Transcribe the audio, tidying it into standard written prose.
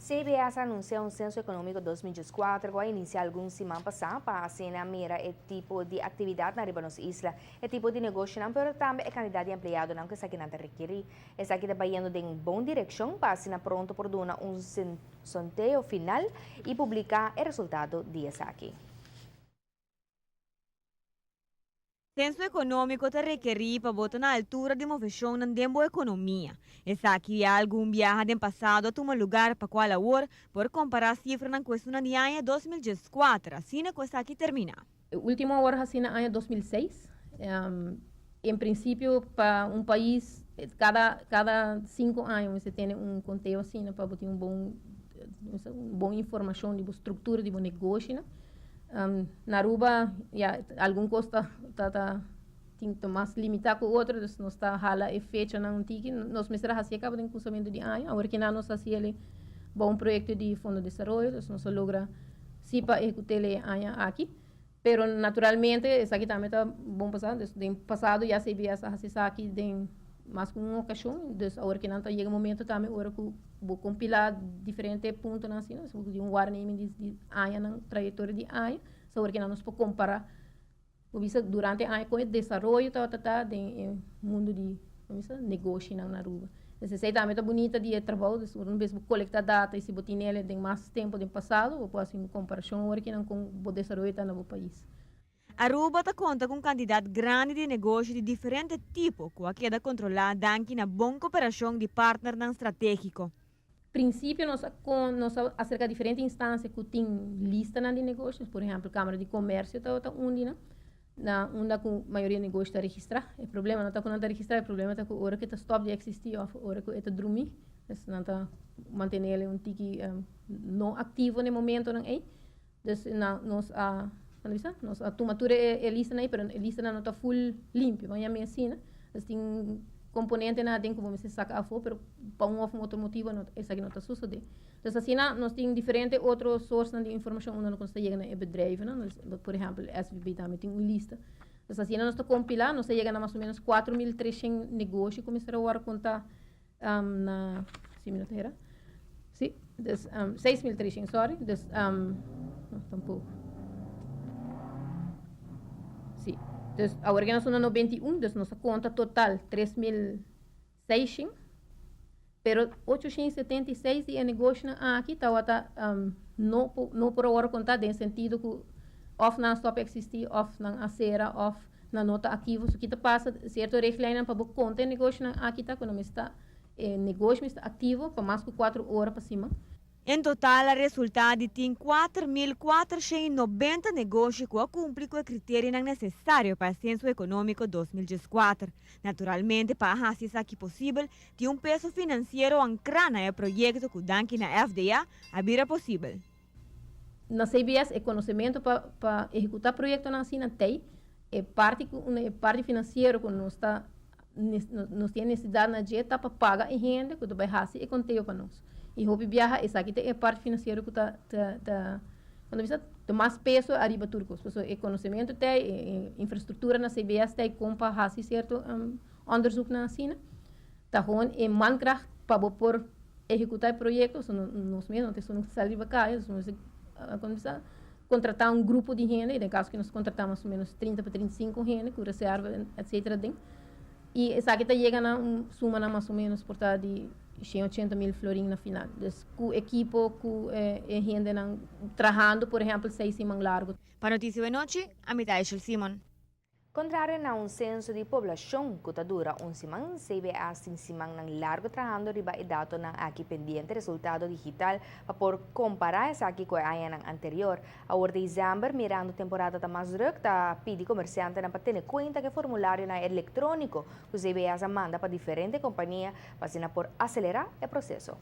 CBS a anuncia un Censo Economico 2014 cu a inicia algun siman pasa pa asina mira e tipo di actividad na riba nos isla, e tipo di negoshonan pero tambe e cantidad di empleadonan cu esakinan ta rekeri. Esaki ta bayendo den bon direccion pa asina pronto por duna un sonteo final y publica e resultado di esaki. Senso ekonómiko ta rekerí pa bo ta na altura di moveshonnan den bo ekonomia. Esaki ya algun biaha den pasado a tuma lugar pa kual awor por kompará sifranan ku esunnan di aña 2014 asina ku esaki terminá. E último awor hasi na aña 2006. En prinsipio pa un pais kada kada 5 aña mester tene un konteo asina pa bo tin un bon informashon di bo struktura di bo negoshi. Na Aruba ya algun kos ta tin mas limitá ku otro, dus nos ta hala e fechanan un tiki. Nos mester hasi kaba den kuminsamentu di aña. Awor ku nos hasi e bon proyekto di Fondo di Desaroyo, dus nos a logra si pa ehekutá e aña aki. Pero naturalmente esaki tambe ta bon pasá. Dus den pasado ya CBS a hasi esaki den mas ku un okashon. Dus awor ku nan ta yega momento tambe ora ku bo kompilá diferente puntonan asina, no? Di un waarneming di aña, trayektoria di aña, so awor ku nos por kompará bisa durante aña ku e desaroyo ta den mundu di bisa negoshi na Aruba. Dus esei tambe ta bunita di trabou, dus un bes kolektá data i si bo tin den mas tempu den pasado, bo por hasi un komparashon awor ku ku e desaroyo ta na e pais. Aruba ta konta ku un kantidat grandi di negoshi di diferente tipo ku a keda kontrolá danki na bon koperashon di partnernan stratégiko. Prinsipio nos a aserká diferente instansia ku tin lista di negoshi, por ehèmpel, Kámara di Komersio ta un na unda ku mayoria negoshi ta registrá. E problema no ta ku nan ta registrá, e problema ta ku ora ku ta stòp di eksistí òf ora ku ta drumi, nan ta mantené un tiki no aktivo na momentonan ei. Dus na, nos a nos a tuma tur e lista ei, pero e lista no ta full limpi, ban yama asina. Dus tin komponentenan aden ku bo saka afó, pero pa un òf otro motibu no, esaki no ta susedé. Dus asina nos tin diferente otro sources di informashon unda nos ta yega na bedrijven, dus, por ehèmpel, SVB tambe tin un lista. Dus asina nos ta kompilá, nos ta yega na mas o ménos 4.300 negoshi ku mester awor konta na, si mi no ta Si, dus 6.300, sorry. Dus, no, tampoko. Si. Dus awor ku nos na 91, dus nos konta total 3.600. Pero 876 di negoshi aki tabata no por awor konta den sentido ku òf nan stòp eksistí, òf nan a sera, òf nan no ta aktivo. So kiko ta pasa, sierto richtlijnen pa konta negoshi aki ta ku ta negoshi ta aktivo pa mas ku 4 ora pa siman. En total, a resultá di tin 4.490 negoshi ku a kumpli ku e kriterionan nesesario pa e Senso Ekonómiko 2014. Naturalmente, pa hasi esaki posibel, tin un peso finansiero ankrá na e proyekto ku danki na FDA a bira posibel. Na CBS, e konosementu pa ehekutá proyektonan asina tin, e parti finansiero ku nos ta nos tin nesesidat na dje pa paga e hende ku bai hasi e konteo pa nos. I hopi biaha esaki e parti finansiero ku ta kuando bisa ta mas peso ariba tur kos. So, e konosementu tin, e infrastruktura na CBS tin kon pa hasi sierto onderzoek na asina. Ta gewoon e mankracht pa por ehekutá e proyekto, so nos mes no tin sali kaya, so nos kuando bisa kontratá un grupo di hende, den kaso ku nos kontratá mas o ménos 30 pa 35 hende, ku reserva, etc. Den. I esaki ta yega na un suma na mas o ménos por ta di 180 mil florin na final. Dus ku ekipo, ku hendenan trahando, por ehèmpel, 6 siman largu. Pa Notisia di Anochi, ami ta Simon. Kontrario na un senso di poblashon ku ta dura un siman, CBS tin simannan largu trahando riba e datonan aki pendiente resultado digital pa por kompará esaki ku e añanan anterior. Awor desèmber, mirando temporada ta mas drùk, ta pidi komersiantenan pa tene kuenta ku e formularionan elektróniko ku CBS a manda pa diferente kompania pa asina por aselerá e proseso.